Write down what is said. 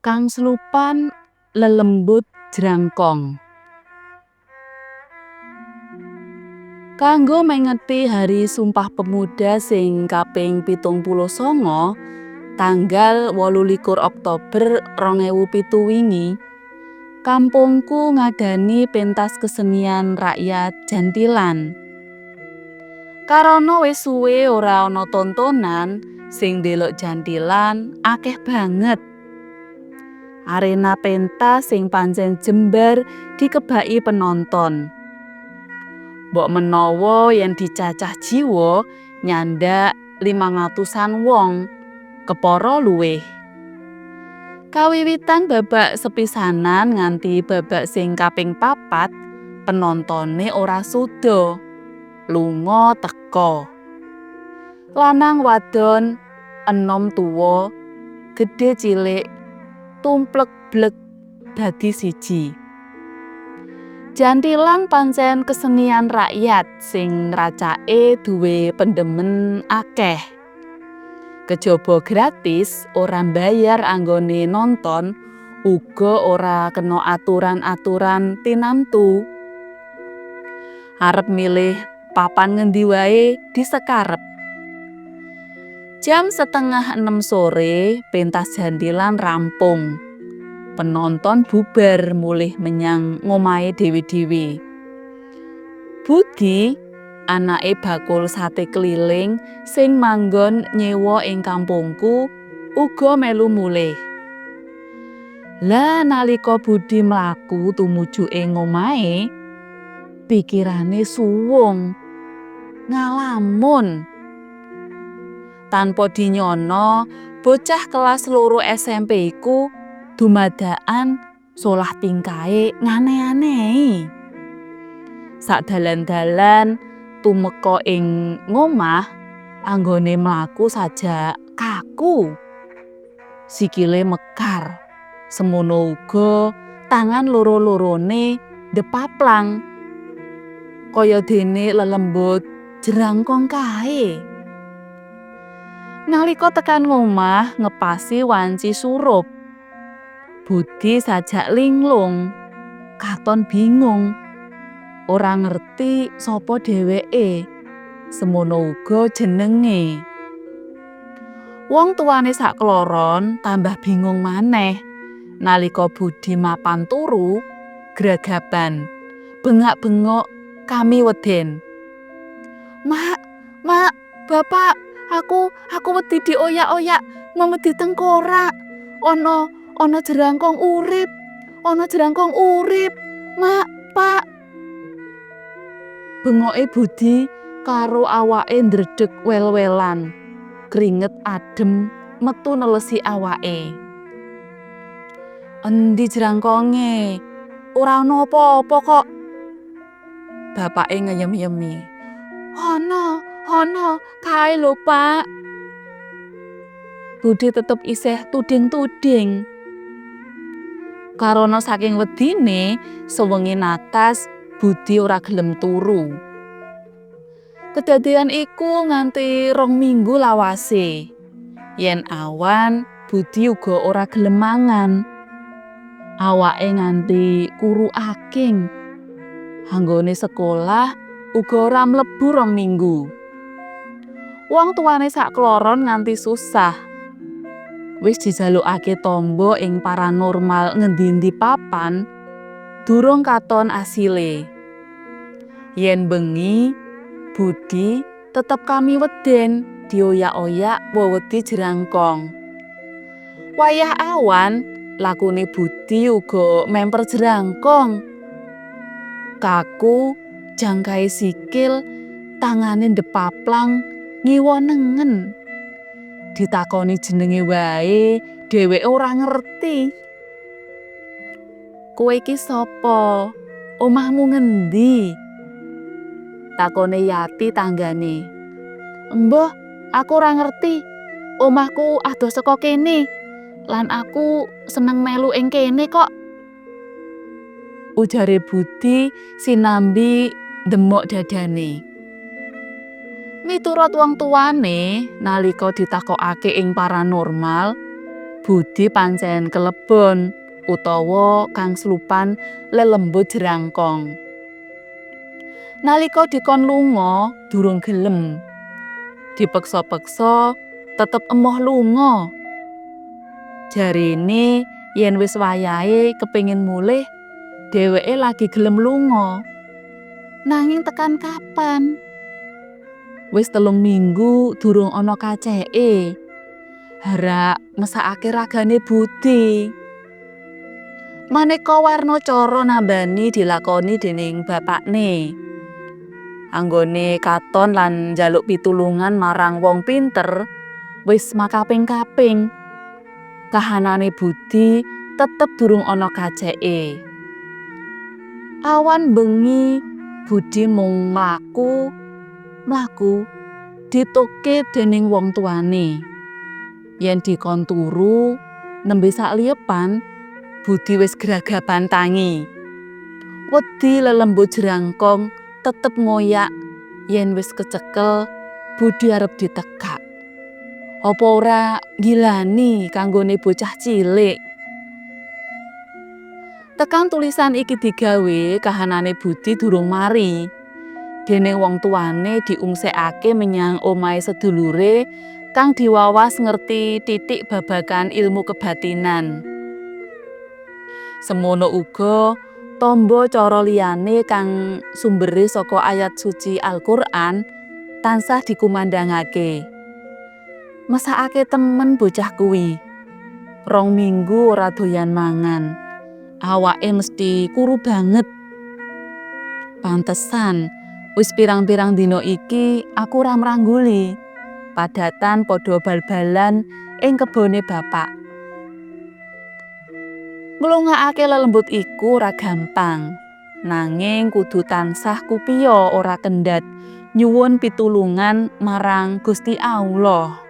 Kangslupan lelembut jrangkong. Kanggo mengeti Hari Sumpah Pemuda sing kaping 79 tanggal 28 Oktober 2007 wingi, kampungku ngadani pentas kesenian rakyat jantilan. Karana wis suwe ora ana tontonan, sing ndelok jantilan akeh banget. Arena pentas sing pancen jembar dikebaki penonton. Mbok menawa yen dicacah jiwa nyandak 500-an wong, kepara luwih. Kawiwitan babak sepisanan nganti babak sing kaping papat, penontone ora suda. Lunga teka. Lanang wadon, enom tuwa, gedhe cilik, tumplek blek dadi siji. Jantilan pancen kesenian rakyat sing ngracake duwe pendemen akeh. Kejaba gratis, ora mbayar anggone nonton, uga ora kena aturan-aturan tinamtu. Arep milih papan ngendi wae disekarep. Jam 5.30 sore pentas jantilan rampung. Penonton bubar mulih menyang ngomahe dhewe-dhewe. Budi, anake bakul sate keliling sing manggon nyewa ing kampungku, uga melu mulih. Lah nalika Budi mlaku tumuju ing omahe, pikirane suwung, ngalamun. Tanpa dinyana, bocah kelas 2 SMP iku dumadakan solah tingkahe ngane-anehi. Sakdalan-dalan tumeka ing ngomah, anggone mlaku sajak kaku. Sikile mekar, semono uga tangan loro-lorone ndepaplang. Kaya dene lelembut jrangkong kae. Nalika tekan ngomah ngepasi wanci surup. Budi sajak linglung, katon bingung. Ora ngerti sapa dheweke, semono uga jenenge. Wong tuwane sakloron tambah bingung maneh nalika Budi mapan turu, gragapan, bengak-bengok kami weden. Mak, mak, bapak, aku wedi dioyak-oyak, wedi tengkorak. Ana jerangkong urip, ana jerangkong urip, mak, pak. Bengoke Budi karo awake ndredeg wel-welan, kringet adem metu nelesi awake. Endi jerangkonge? Ora ana apa-apa kok. Bapake ngeyem-yemi. Ana, ana, kae lho, Pak. Budi tetep isih tuding-tuding. Karana saking wedine, sewengi natas Budi ora gelem turu. Kedadean iku nganti 2 minggu lawase. Yen awan, Budi uga ora gelem mangan. Awake nganti kuru aking. Anggone sekolah uga ora mlebu 2 minggu. Wong tuwane sakloron nganti susah. Wis dijalukake tamba ing paranormal ngendi-endi papan, durung katon asile. Yen bengi, Budi tetep kami weden dioyak-oyak wewedi jerangkong. Wayah awan, lakune Budi uga memper jerangkong. Kaku, jangkahe sikil, tangane ndepaplang, ngiwa nengen. Ditakoni jenenge wae, dheweke ora ngerti. Kowe iki sapa? Omahmu ngendi? Takone Yati tanggane. Embuh, aku ora ngerti. Omahku adoh saka kene. Lan aku seneng melu ing kene kok. Ujare Budi sinambi ndemok dadane. Miturut wong tuane, nalika ditakokake ing paranormal, Budi pancen kelebon utawa kang slupan lelembut jerangkong. Nalika dikon lunga durung gelem. Dipeksa-peksa tetep emoh lunga. Jarene yen wis wayahe kepengin mulih, dheweke lagi gelem lunga. Nanging tekan kapan? Wis 3 minggu durung ana kaceke. Harak mesakake ragane Budi. Maneka warna cara nambani dilakoni dening bapakne. Anggone katon lan njaluk pitulungan marang wong pinter wis makaping-kaping. Kahanane Budi tetep durung ana kaceke. Awan bengi Budi mung mlaku mlaku ditukke dening wong tuane. Yen dikon turu nembe sakliyepan, Budi wis gragapan tangi. Wedi lelembut jerangkong tetep ngoyak yen wis kecekel Budi arep ditekak. Apa ora gilani kanggone bocah cilik? Tekan tulisan iki digawe, kahanane Budi durung mari. Dening wong tuane diungsekake menyang omahe sedulure kang diwawas ngerti titik babagan ilmu kebatinan. Semono uga tamba cara liyane kang sumbere saka ayat suci Al-Qur'an tansah dikumandhangake. Mesakake temen bocah kuwi. 2 minggu ora doyan mangan. Awake mesti kuru banget. Pantesan wis pirang-pirang dina iki aku ora mrangguli. Padatan padha bal-balan ing kebone bapak. Nglungakake lelembut iku ora gampang. Nanging kudu tansah kupiya ora kendhat nyuwun pitulungan marang Gusti Allah.